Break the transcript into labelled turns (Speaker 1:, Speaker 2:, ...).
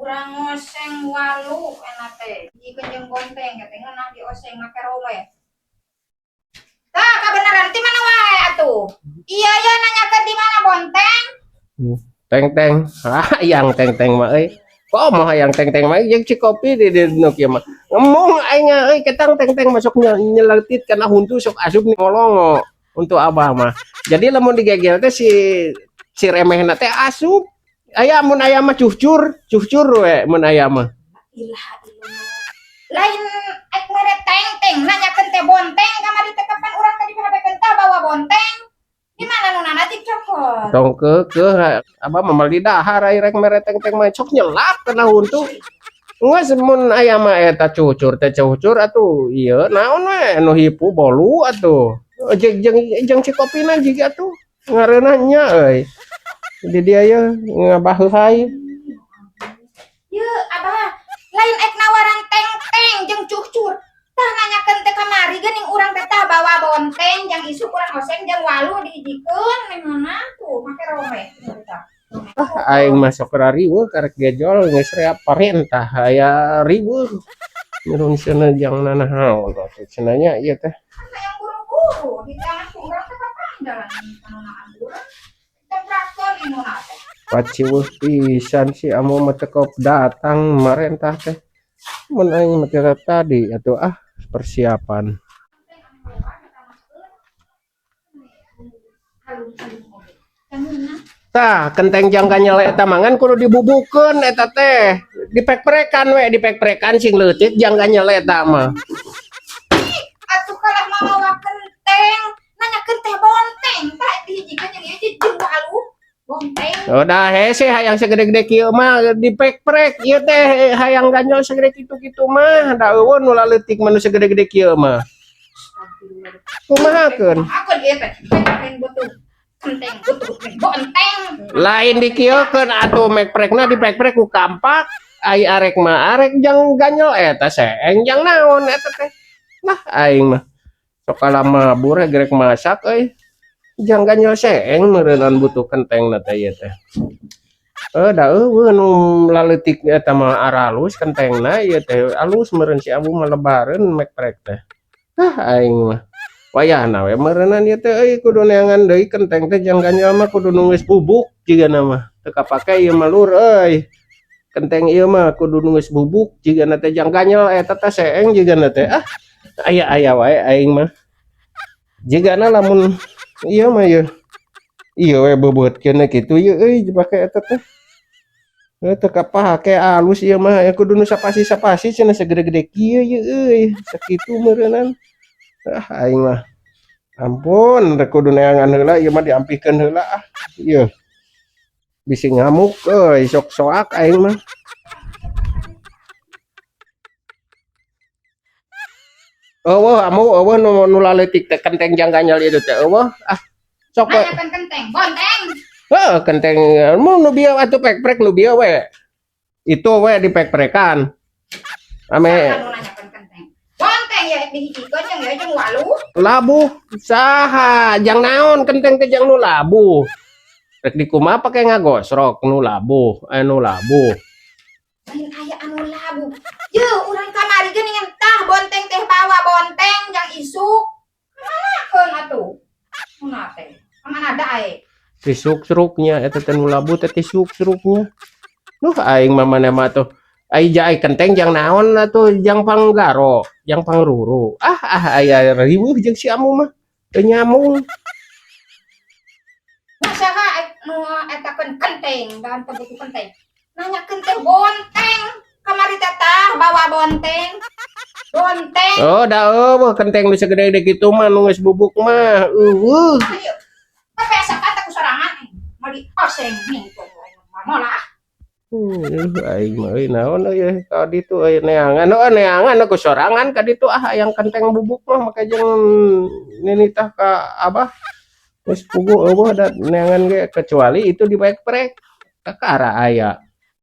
Speaker 1: Urang ngoseng walu enak teh. Jikeun jeung bonteng teh ngeunah dioseng make rome. Tah, kabeneran ti mana wae atuh? Iya ya, nanyakeun di mana bonteng?
Speaker 2: Teng teng. Ah, yang teng teng mah euy. Kok mau hayang teng teng mah jeung Cikopi di nu kieu mah. Ngomong aing euy, ketang teng teng masuk nyeletit kana huntu, sok asup ngolongo untuk abah mah. Jadi lamun digegel teh si si remehna teh asup. Aya mun aya mah cucur, cucur we mun aya mah.
Speaker 1: Ilaha illallah. Lain ek mere teng-teng, nanyakeun teh bonteng kamari teh, kapan urang tadi PHB tah bawa bonteng. Di mana nu nana cik cokot?
Speaker 2: Tong keukeuh, abah mah moal didahar ai rek mere teng-teng mah, sok nyelap kana huntu. Geus, mun aya mah eta cucur teh cucur atuh, ieu naon we nu hipu bolu atuh. Jeung jeung jeung Cikopina jiga atuh ngareunah nya euy. Di dia ye ngabaheuhay.
Speaker 1: Ye, abah, lain ek nawaran teng-teng jeung cucur. Tah, nanyakeun teh kamari geuning urang teh tah bawa bonteng jang isuk urang oseng jeung walu dihijikeun mana tuh make rome.
Speaker 2: Ah, aing mah sok riweuh karek gejol geus rea parentah aya riweuh. Nyurung cenah jang nanaon atuh cenah nya ieu teh.
Speaker 1: Hayang buru-buru di tangan ku urang teh, kapan jalan panonaan urang. Temprakeun induna teh.
Speaker 2: Paciweuh pisan si amu mah teu datang marentah teh. Mun aing mah teh tadi atuh, ah, persiapan.
Speaker 1: Halung-halung oge. Kangeunah.
Speaker 2: Tah, kenteng jang ganyel eta mangan kudu dibubukeun eta teh. Dipek-prekan we, dipek-prekan sing leutik jang ganyel eta mah.
Speaker 1: Atuh kalah mamawa kenteng, nanyakeun teh bonteng, tah dihijikeun jeung ieu jeung walu. Bonteng.
Speaker 2: Udah hese hayang segede-gede kieu mah dipek-prek ieu teh, hayang ganyol segede kitu-kitu mah da euweuh nu laleutik mah nu segede-gede kieu mah. Kumahakeun?
Speaker 1: Aku ieu teh lain butuh kenteng, butuh bonteng.
Speaker 2: Lain dikieukeun atuh, mekprekna dipek-prek ku kampak. Ai arek mah arek jang ganyol eta seeng jang naon eta teh. Lah, aing mah sok kalah mabur gerek masak euy. Jang ganyol seeng meureunnan butuh kenteng na teh ieu teh. Eh, da euweuh nu laleutik eta mah, aralus kentengna ieu teh, alus meureun si Abu mah lebareun mekprek teh. Ah, aing mah wayahna we meureunnan ieu teh euy, kudu neangan deui kenteng teh jang ganyol mah, kudu nu geus bubuk jigana mah. Teu kapake ieu mah, lur euy. Kenteng ieu mah kudu nu geus bubuk jigana teh, jang ganyol eta teh seeng jigana teh. Ah, aya-aya wae aing mah. Jigana lamun ieu mah ieu. Ieu we beubeutkeun kitu ieu euy, dipake eta teh. Heuh, teu kapake alus ieu mah, kudu nu sapasi-sapasi cenah segede-gede kieu ieu euy. Sakitu meureunnan. Ah, aing mah ampun, rek kudu neangan heula ieu mah, diampihkeun heula ah. Ieu. Bisi ngamuk euy, sok soak aing mah. Euweuh amu, euweuh nu nu laleutik teh kenteng jang ganyol ieu teh euweuh. Ah, sok we.
Speaker 1: Nanyakeun kenteng, bonteng.
Speaker 2: Heuh, kenteng mun nu bieu atuh pek-prek nu bieu we. Itu we dipek-prekan. Ame
Speaker 1: Saha nu nanyakeun kenteng? Bonteng ya dihijikeun jeung ieu jeung walu.
Speaker 2: Labuh saha jang naon kenteng teh jang nu labuh. Rek dikumaha, pake ngagosrok nu labuh, nu labuh.
Speaker 1: Lain aya anu labuh. Ye, urang kamari geuningan tah bonteng teh bawa bonteng jang isuk. Kamanakeun atuh? Mun teh. Kamana dae?
Speaker 2: Ti suksruknya eta teh nu labuh teh ti suksruknya. Duh, aing mah maneh mah tuh. Ai ja ai kenteng jang naon atuh, jang panggaro, jang pangruru. Ah ah, aya riweuh jeung si amu mah. Teu nyambung.
Speaker 1: Nah, saha nu etakeun kenteng, dan teu butuh kenteng. Nanyakeun teh bonteng. Kamari teh tah bawa bonteng. Bonteng.
Speaker 2: Oh, da euweuh kenteng nu segede-gede kitu mah nu geus bubuk mah. Euweuh.
Speaker 1: Ayo. Tapi asa kata ku sorangan mau dioseng nih molah.
Speaker 2: Aing mah euy, naon euy ka ditu euy, neangan, heuh, neangan ku sorangan ka ditu ah, hayang kenteng bubuk mah make jeung ninitah ka abah. Geus puguh euweuh da neangan ge, kecuali itu dipek-prek. Kakara aya.